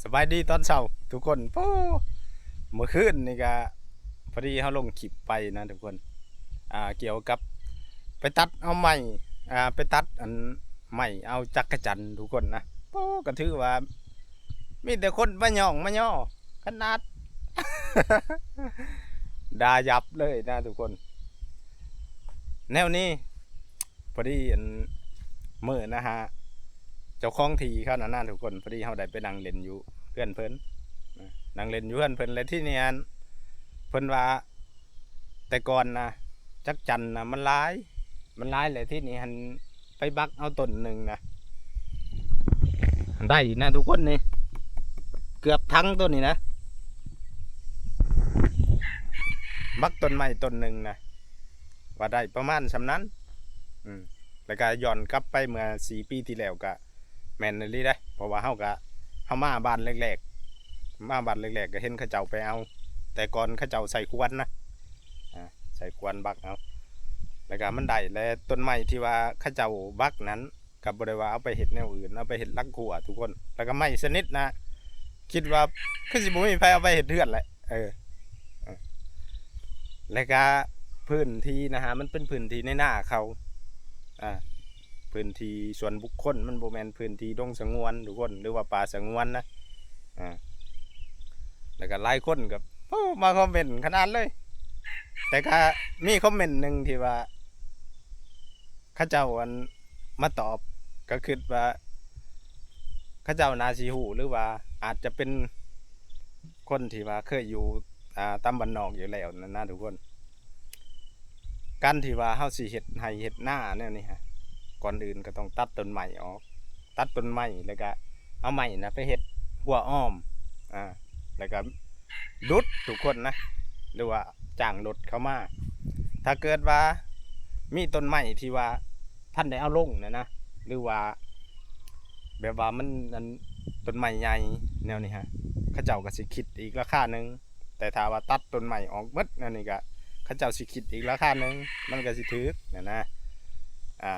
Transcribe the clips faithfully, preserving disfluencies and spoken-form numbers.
สบายดีตอนเช้าทุกคน โอ้ เมื่อคืนนี่ก็พอดีเฮาลงคลิปไปนะทุกคน อ่า เกี่ยวกับไปตัดเอาไม้ อ่า ไปตัดอันไม้เอาจักจั่นทุกคนนะ โอ้ ก็ถือว่า มีแต่คนมาย่องมาย่อขนาด ด่ายับเลยนะทุกคน แนวนี้ พอดีอันมื้อนะฮะ เจ้าของที่เขานั่นนะทุกคน พอดีเฮาได้ไปนั่งเล่นอยู่เฮือนเพิ่นนะ นั่งเล่นอยู่เฮือนเพิ่น แล้วที่นี่อัน เพิ่นว่า แต่ก่อนนะ จักจั่นนะมันหลาย มันหลาย แล้วที่นี่หันไปบักเอาต้นหนึ่งนะ ได้นะทุกคนนี่ เกือบทั้งต้นนี่นะ บักต้นไม้ต้นหนึ่งนะ ว่าได้ประมาณส่ำนั้น อืม แล้วก็ย้อนกลับไปเมื่อสี่ปีที่แล้วก็แม่นอีหลีเด้ เพราะว่าเฮาก็ เฮามาบ้านแรกๆ มาบ้านแรกๆ ก็เห็นเขาเจ้าไปเอา แต่ก่อนเขาเจ้าใส่ขวานนะ อ่า ใส่ขวานบักเอา แล้วก็มันได้ และต้นไม้ที่ว่าเขาเจ้าบักนั้น ก็บ่ได้ว่าเอาไปเฮ็ดแนวอื่น เอาไปเฮ็ดหลังครัวทุกคน แล้วก็ไม้ชนิดนะ คิดว่าคือสิบ่มีไผเอาไปเฮ็ดเฮือนแหละ เออ เออ แล้วก็พื้นที่นะฮะ มันเป็นพื้นที่ในนาเขา อ่า พื้นที่ส่วนบุคคล มันบ่แม่นพื้นที่ดงสงวนทุกคน หรือว่าป่าสงวนนะ อ่า แล้วก็หลายคนก็ โอ้ มาคอมเมนต์ขนาดเลย แต่ก็มีคอมเมนต์หนึ่งที่ว่า เขาเจ้าอันมาตอบ ก็คิดว่า เขาเจ้าน่าสิฮู้ หรือว่าอาจจะเป็นคนที่ว่าเคยอยู่ อ่า ตามบ้านนอกอยู่แล้วนั่นนะทุกคน การที่ว่าเฮาสิเฮ็ดไร่เฮ็ดนาแนวนี้ฮะ ก่อนอื่นก็ต้องตัดต้นไม้ออก ตัดต้นไม้แล้วก็เอาไม้นะไปเฮ็ดฮั้วอ้อม อ่า แล้วก็ดุดทุกคนนะ หรือว่าจ้างรถเข้ามา ถ้าเกิดว่ามีต้นไม้ที่ว่าทันได้เอาลงนะนะ หรือว่า แบบว่ามัน อัน ต้นไม้ใหญ่แนวนี้ฮะ เขาเจ้าก็สิคิดอีกราคาหนึ่ง แต่ถ้าว่าตัดต้นไม้ออกหมดแนวนี้ก็ เขาเจ้าสิคิดอีกราคาหนึ่ง มันก็สิถูกนะนะ อ่า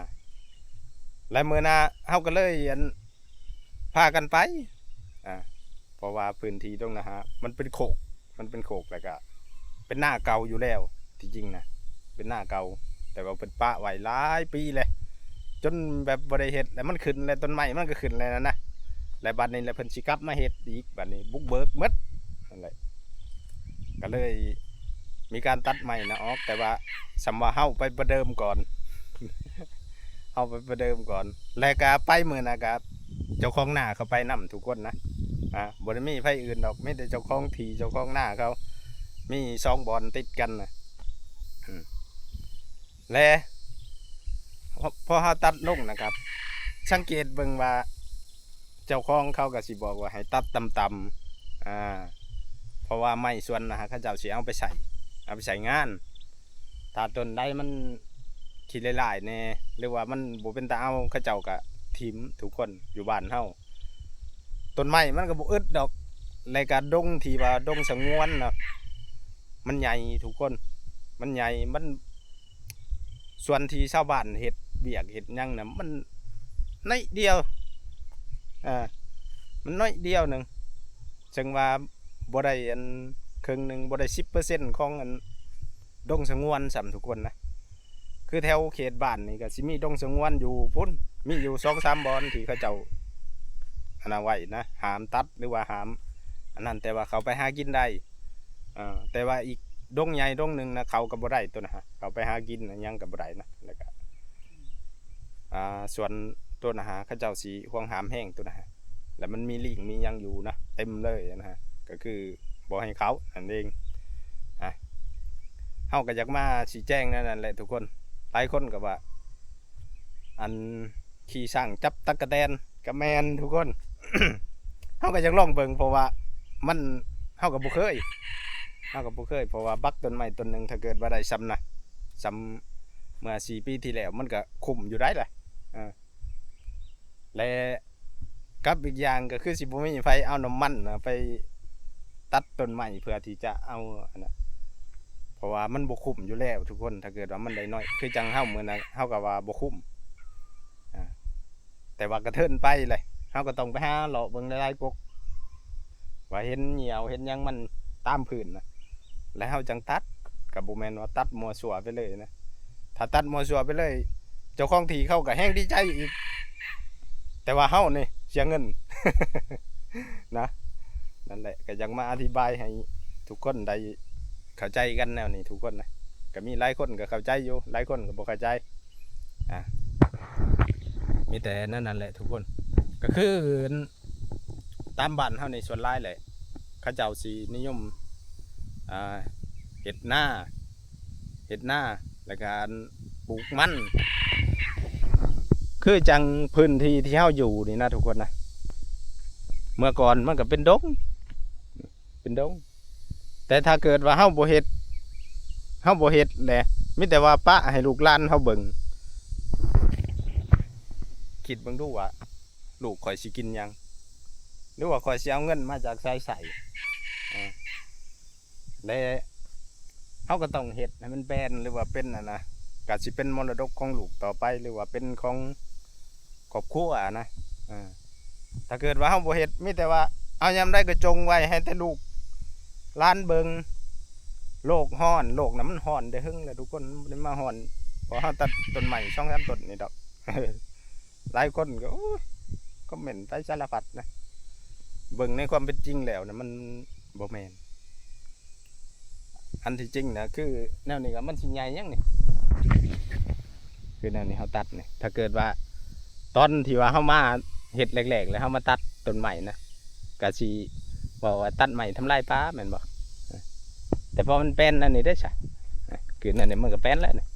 และมื้อหน้าเฮาก็เลย อัน พากันไป อ่า เพราะว่าพื้นที่ตรงนั้นฮะ มันเป็นโคก มันเป็นโคกแล้วก็เป็นนาเก่าอยู่แล้ว ที่จริงนะ เป็นนาเก่า แต่ว่าเพิ่นปะไว้หลายปีเลย จนแบบบ่ได้เฮ็ด แล้วมันขึ้น แล้วต้นไม้มันก็ขึ้นแล้วนะ แล้วบัดนี้แล้วเพิ่นสิกลับมาเฮ็ดอีก บัดนี้บุกเบิกหมดนั่นแหละ ก็เลยมีการตัดไม้นะออก แต่ว่าส่ำว่าเฮาไปประเดิมก่อน เฮาไปประเดิมก่อน แล้วก็ไปมื้อนั้นก็เจ้าของนาเขาไปนำทุกคนนะ อ่า บ่ได้มีไผอื่นดอก มีแต่เจ้าของที่เจ้าของนาเขา มีสองบ่อนติดกันนะ อืม และพอ พอเฮาตัดลงนะครับ สังเกตเบิ่งว่า เจ้าของเขาก็สิบอกว่าให้ตัดต่ำๆ อ่า เพราะว่าไม้ส่วนนะฮะ เขาเจ้าสิเอาไปใส่ เอาไปใส่งาน ถ้าต้นใดมันขี้หลายๆแน่ หรือว่ามันบ่เป็นตาเอา เขาเจ้าก็ถิ่มทุกคนอยู่บ้านเฮา ต้นไม้มันก็บ่อึดดอก และก็ดงที่ว่าดงสงวนเนาะ มันใหญ่ทุกคน มันใหญ่ มัน ส่วนที่ชาวบ้านเฮ็ดเวียกเฮ็ดหยังน่ะ มันน้อยเดียว อ่า มันน้อยเดียวหนึ่ง ซึ่งว่าบ่ได้อัน ครึ่งหนึ่ง บ่ได้สิบเปอร์เซ็นต์ของอันดงสงวนซ้ำทุกคนนะ คือแถวเขตบ้านนี่ก็สิมีดงสงวนอยู่พุ้น มีอยู่สองสามบ่อนที่เขาเจ้าอันนั้นไว้นะ ห้ามตัดหรือว่าห้ามอันนั้น แต่ว่าเขาไปหากินได้ อ่า แต่ว่าอีกดงใหญ่ดงหนึ่งนะ เขาก็บ่ได้ตัวนะฮะ เขาไปหากินนะ หยังก็บ่ได้นะ แล้วก็ อ่า ส่วนตัวนะฮะ เขาเจ้าสิห่วงห้ามแฮงตัวนะฮะ แล้วมันมีลิงมีหยังอยู่นะ เต็มเลยนะฮะ ก็คือบ่ให้เขานั่นเอง อ่ะ เฮาก็อยากมาชี้แจงแนวนั้นแหละทุกคน หลายคนก็ว่า อัน ขี่ช้างจับตั๊กแตน ก็แม่นทุกคน เฮาก็อยากลองเบิ่ง เพราะว่ามัน เฮาก็บ่เคย เฮาก็บ่เคย เพราะว่าบักต้นไม้ต้นหนึ่ง ถ้าเกิดว่าได้ส่ำนะ ส่ำเมื่อสี่ปีที่แล้ว มันก็คุ้มอยู่ได้ล่ะ เออ และกับอีกอย่างก็คือสิบ่มีไผเอาน้ำมันนะไปตัดต้นไม้เพื่อที่จะเอาอันน่ะ เพราะว่ามันบ่คุ้มอยู่แล้วทุกคน ถ้าเกิดว่ามันได้น้อย คือจั่งเฮามื้อนั้น เฮาก็ว่าบ่คุ้ม อ่า แต่ว่ากระเทินไปเลย เฮาก็ต้องไปหาเลาะเบิ่งหลายๆกก ว่าเห็นเหยี่ยวเห็นหยังมันตามพื้นนะ แล้วเฮาจังตัด ก็บ่แม่นว่าตัดมั่วซั่วไปเลยนะ ถ้าตัดมั่วซั่วไปเลย เจ้าของที่เขาก็แฮ่งดีใจอีก แต่ว่าเฮานี่เสียเงิน นะ นั่นแหละ ก็อยากมาอธิบายให้ทุกคนได้เข้าใจกันแนวนี้ทุกคนนะ ก็มีหลายคนก็เข้าใจอยู่ หลายคนก็บ่เข้าใจ อ่ะ มีแต่นั่นนั่นแหละทุกคน ก็คือตามบ้านเฮานี่ส่วนหลายแหละ เขาเจ้าสินิยม อ่า เฮ็ดนา เฮ็ดนา แล้วก็ปลูกมัน คือจังพื้นที่ที่เฮาอยู่นี่นะทุกคนนะ เมื่อก่อนมันก็เป็นดง เป็นดง แต่ถ้าเกิดว่าเฮาบ่เฮ็ด เฮาบ่เฮ็ดแหละ มีแต่ว่าปะให้ลูกหลานเฮาเบิ่ง คิดเบิ่งดูว่า ลูกข้อยสิกินหยัง หรือว่าข้อยสิเอาเงินมาจากไสใช้ อ่า และเฮาก็ต้องเฮ็ดให้มันแปลน หรือว่าเป็นอันนะ ก็สิเป็นมรดกของลูกต่อไป หรือว่าเป็นของครอบครัวนะ อ่า ถ้าเกิดว่าเฮาบ่เฮ็ด มีแต่ว่าเอายามใดก็จงไว้ให้แต่ลูกหลานเบิ่ง โลกร้อน โลกน่ะมันร้อนแต่เฮิงแล้วทุกคน มันบ่ได้มาร้อนเพราะเฮาตัดต้นไม้สองสามต้นนี่ดอก หลายคนก็ โอ้ย คอมเมนต์ไปสารพัดนะ เบิ่งในความเป็นจริงแล้วนะ มันบ่แม่น อันที่จริงนะ คือแนวนี้ก็มันสิใหญ่หยังนี่ คือแนวนี้เฮาตัดนี่ ถ้าเกิดว่าตอนที่ว่าเฮามาเฮ็ดแรกๆ แล้วเฮามาตัดต้นไม้นะ ก็สิเว้าว่าตัดไม้ทำลายป่าแม่นบ่ แต่พอมันแปลนอันนี้เด้ซะ คืออันนี้มันก็แปลนแล้วนี่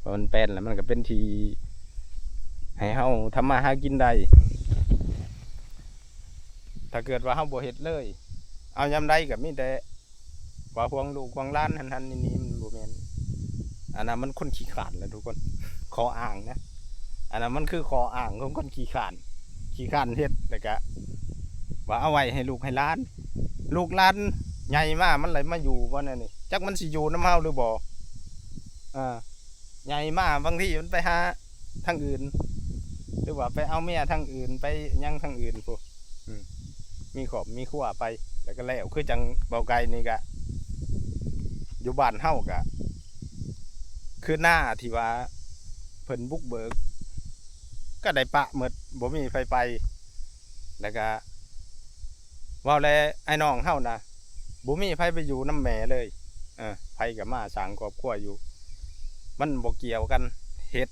พอมันแปลนแล้วมันก็เป็นที่ให้เฮาทำมาหากินได้ ถ้าเกิดว่าเฮาบ่เฮ็ดเลย เอายามใดก็มีแต่ว่าห่วงลูกห่วงหลาน หั้นๆ นี่ๆ มันบ่แม่น อันนั้นมันคนขี้คร้านแหละทุกคน ข้ออ้างนะ อันนั้นมันคือข้ออ้างของคนขี้คร้าน ขี้คร้านเฮ็ด แล้วก็ว่าเอาไว้ให้ลูกให้หลาน ลูกหลานใหญ่มามันเลยมาอยู่บ่แนวนี้ จักมันสิอยู่นำเฮาหรือบ่ อ่า ใหญ่มาบางทีมันไปหาทางอื่น หรือว่าไปเอาเมียทางอื่น ไปหยังทางอื่นพุ้น อืม มีครอบมีครัวไป แล้วก็แล้ว คือจังเบาไก่นี่ก็ อยู่บ้านเฮาก็ คือนาที่ว่าเพิ่นบุกเบิก ก็ได้ปะหมด บ่มีไผไป แล้วก็เว้าแล้ว อ้ายน้องเฮานะ บ่มีไผไปอยู่นำแม่เลย เออ ไผก็มาสร้างครอบครัวอยู่ มันบ่เกี่ยวกัน เฮ็ด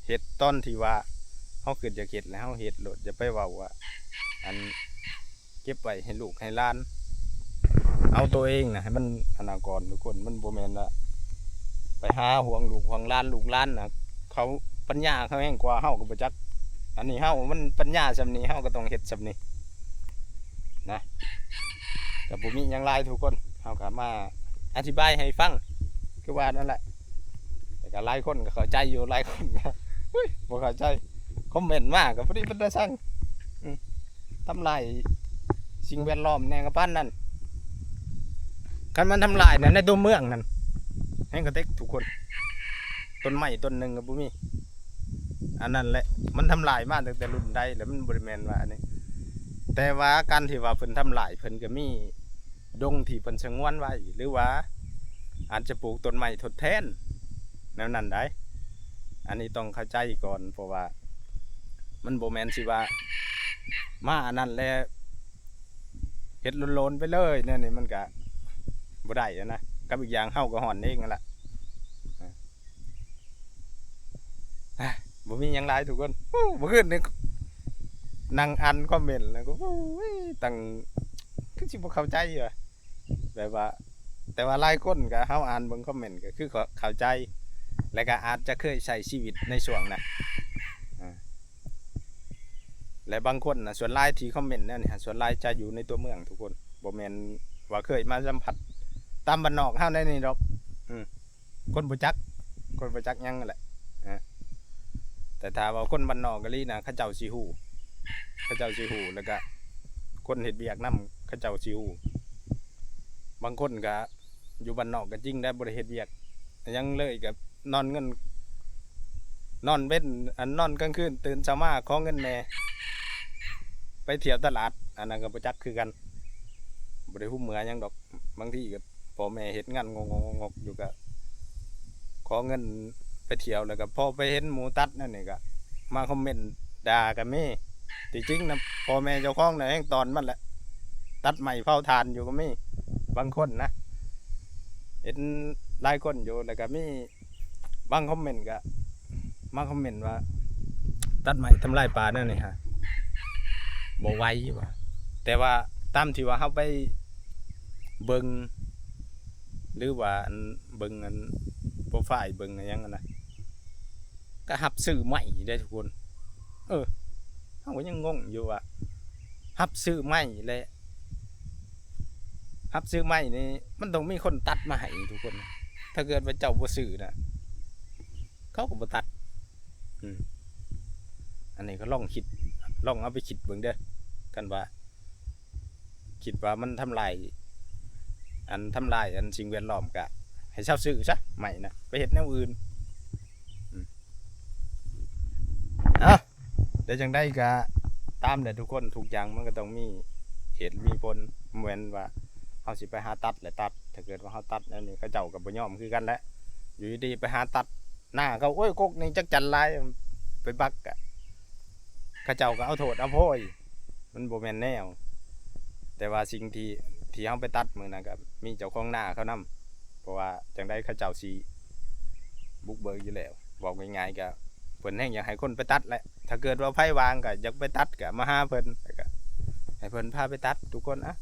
เฮ็ดตอนที่ว่าเฮาคิดอยากเฮ็ดแล้วเฮาเฮ็ดโลด อย่าไปเว้าว่า อัน เก็บไว้ให้ลูกให้หลาน เอาตัวเองนะให้มันอันนั้นก่อนทุกคน มันบ่แม่นว่าไปหาห่วงลูกห่วงหลาน ลูกหลานนะ เขาปัญญาเขาแฮงกว่าเฮาก็บ่จัก อันนี้เฮามันปัญญาส่ำนี้ เฮาก็ต้องเฮ็ดส่ำนี้นะ ก็บ่มีหยังหลายทุกคน เฮาก็มาอธิบายให้ฟัง คือว่านั่นแหละ แต่ก็หลายคนก็เข้าใจอยู่ หลายคนก็ อุ้ย บ่เข้าใจ คอมเมนต์มาก็พอดีเป็นตาซัง อืม ทำลายสิ่งแวดล้อมแน่ก็ปานนั้น คันมันทำลายนะในตัวเมืองนั่น แฮงกะเต็กทุกคน ต้นไม้ต้นหนึ่งก็บ่มี อันนั้นแหละ มันทำลายมาตั้งแต่รุ่นใดแล้ว มันบ่ได้แม่นว่าอันนี้ แต่ว่าการที่ว่าเพิ่นทำลาย เพิ่นก็มีดงที่เพิ่นสงวนไว้ หรือว่าอาจจะปลูกต้นไม้ทดแทน แนวนั้นได้ อันนี้ต้องเข้าใจก่อน เพราะว่ามันบ่แม่นสิว่ามาอันนั้นแล้วเฮ็ดโลนๆไปเลย แนวนี้มันก็บ่ได้อะนะ กับอีกอย่างเฮาก็ฮ้อนเองนั่นแหละ อ่ะ บ่มีหยังหลายทุกคน โอ้ เมื่อคืนนี้นั่งอ่านคอมเมนต์แล้วก็ โอ้ย ตั้ง คือสิบ่เข้าใจว่ะ แบบว่า แต่ว่าหลายคนก็ เฮาอ่านเบิ่งคอมเมนต์ก็คือเข้า เข้าใจ และก็อาจจะเคยใช้ชีวิตในช่วงนั้น อ่า และบางคนน่ะ ส่วนหลายที่คอมเมนต์แนวนี้ฮะ ส่วนหลายจะอยู่ในตัวเมืองทุกคน บ่แม่นว่าเคยมาสัมผัสตามบ้านนอกเฮาได้นี่ดอก อืม คนบ่จัก คนบ่จักหยังนั่นแหละ นะ แต่ถ้าว่าคนบ้านนอกอีหลีนะ เขาเจ้าสิฮู้ เขาเจ้าสิฮู้ แล้วก็คนเฮ็ดเวียกนำ เขาเจ้าสิฮู้ บางคนก็อยู่บ้านนอกก็จริง แต่บ่ได้เฮ็ดเวียกหยังเลย ก็นอนเงิน นอนเว็น อัน นอนกลางคืน ตื่นเช้ามาขอเงินแหน่ ไปเที่ยวตลาด อันนั้นก็บ่จักคือกัน บ่ได้ฮู้เมือหยังดอก บางทีก็พ่อแม่เฮ็ดงานงกๆๆๆอยู่ก็ขอเงินไปเที่ยว แล้วก็พอไปเห็นหมู่ตัดนั่นนี่ก็มาคอมเมนต์ด่าก็มี ที่จริงนะพ่อแม่เจ้าของน่ะแฮ่งตอนมันแหละ ตัดไม้เผาถ่านอยู่ก็มี บางคนนะ เห็นหลายคนอยู่ แล้วก็มีบางคอมเมนต์ก็มาคอมเมนต์ว่า ตัดไม้ทำลายป่านั่นนี่ฮะ บ่ไหวว่ะ แต่ว่าตามที่ว่าเฮาไปเบิ่ง หรือว่าอันเบิ่งอันโปรไฟล์เบิ่งอันหยังอะนะ ก็รับซื้อไม้ได้ทุกคน เออ เฮาก็ยังงงอยู่ว่า รับซื้อไม้แหละ รับซื้อไม้นี่ มันต้องมีคนตัดมาให้ทุกคน ถ้าเกิดว่าเจ้าบ่ซื้อน่ะ เขาก็บ่ตัด อืม อันนี้ก็ลองคิด ลองเอาไปคิดเบิ่งเด้อ กันว่า คิดว่ามันทำลาย อันทำลายอันสิ่งแวดล้อมก็ให้เซาซื้อซะ ไม้นะ ไปเฮ็ดแนวอื่น อืม เอ้า แต่จั่งใดก็ตามแหละทุกคน ทุกอย่างมันก็ต้องมีเหตุมีผล บ่แม่นว่าเฮาสิไปหาตัดและตัด ถ้าเกิดว่าเฮาตัดแนวนี้ เขาเจ้าก็บ่ยอมคือกันแหละ อยู่ดีๆไปหาตัดหน้าเขา โอ้ย กกนี่จักจั่นหลาย ไปบักอะ เขาเจ้าก็เอาโทษเอาโพย มันบ่แม่นแนว แต่ว่าสิ่งที่ ที่เฮาไปตัดมื้อนั้นก็มีเจ้าของนาเขานำ เพราะว่าจั่งใดเขาเจ้าสิบุกเบิกอยู่แล้ว เว้าง่ายๆก็เพิ่นแฮ่งอยากให้คนไปตัดแหละ ถ้าเกิดว่าไผว่างก็อยากไปตัดก็มาหาเพิ่น แล้วก็ให้เพิ่นพาไปตัดทุกคนอะ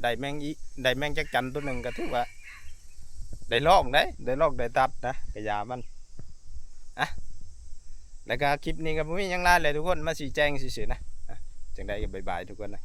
ได้แมงอี ได้แมงจักจั่นตัวหนึ่งก็ถือว่า ได้ลองเด้ ได้ลองได้ตัดนะ ก็อย่ามัน อะ แล้วก็คลิปนี้ก็บ่มีหยังหลายเลยทุกคน มาชี้แจงซื่อๆนะ อะ จั่งใดก็บ๊ายบายทุกคนนะ